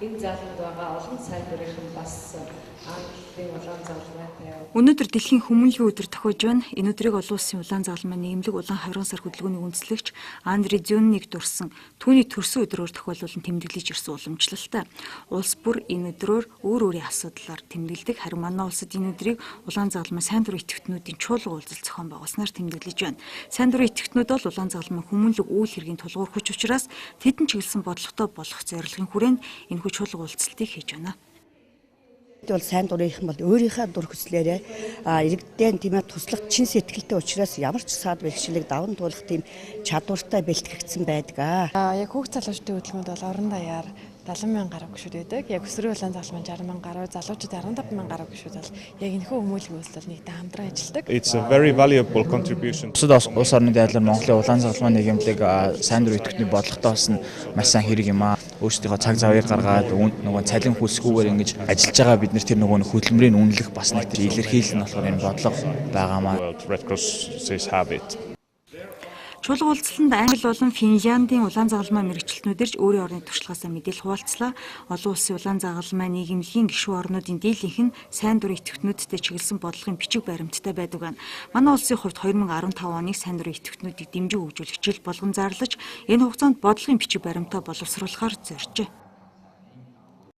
Энэ зааланд байгаа олон сайн дурынхан бас Английн улаан загалмайтай. Өнөөдөр дэлхийн хүмүүнлэгийн өдөр тохиож байна. Энэ өдрийг олон улсын улаан загалмай нийгэмлэг улаан 20 сар хөдөлгөөний үндэслэгч Андре Зюнник дурсан түүний төрсөн өдрөөр тохиолдуулан тэмдэглэж ирсэн уламжлалтай. Улс бүр энэ өдрөөр өөр өөрийн асуудлаар тэмдэглэдэг. Харин манай улсад энэ өдрийг улаан загалмай сайн дурын идэвхтнүүдийн чуулга уулзалт зохион байгуулснаар тэмдэглэж байна. Сайн дурын идэвхтнүүд бол улаан загалмай хүмүүнлэг үйл хэргийн тулгуур хүч учраас тэдэн чиглэсэн бодлоготой болох зорилгын хүрээнд энэхүү чуулга уулзалтыг хийж байна. Бол сайн дурынхан бол өөрийнхөө дур хүслээрээ иргэдээ тийм ээ туслах чин сэтгэлтэй учраас ямар ч саад бэрхшээлийг даван туулах тийм чадвартай бэлтгэгдсэн байдаг. Яг хүүхд залуучдын хөдөлгөөнд бол орон даяар 70 мянган гаруй гишүүд байдаг. Яг өсвөрийн улаан загалмай 60 мянган гаруй, залуучууд 15 мянган гаруй гишүүд бол яг энэхүү хүмүүнлэгийн үйлсэл нэгдэн хамтран ажилладаг. It's a very valuable contribution. Бусад улс орны дайрлаар Монголын улаан загалмай нийгэмлэг сайн дурын идэвхтний бодлоготой болсон маш сайн хэрэг юм аа. Өөрсдийнхөө цаг завыг гаргаад нөгөө цалин хөлсгүйгээр ингэж ажиллаж байгаа бид нар тэр нөгөө хөдөлмөрийн үнэлэх бас нэг тэр илэрхийлэл нь болохоор энэ бодлого байгаамаа. Red Cross have it. Чуулга уулзалтанд Англи болон Финляндийн улаан загалмай мэргэжилтнүүд ирж өөрийн орны туршлагаасаа мэдээлэл хуваалцлаа. Олон улсын улаан загалмай нийгэмлэгийн гишүүн орнуудын дийлэнх нь сайн дурын идэвхтнүүдтэй чиглэсэн бодлогын бичиг баримттай байдаг байна. Манай улсын хувьд 2015 оныг сайн дурын идэвхтнүүдийг дэмжин хөгжүүлэх жил болгон зарлаж, энэ хугацаанд бодлогын бичиг баримтаа боловсруулахаар зоржээ.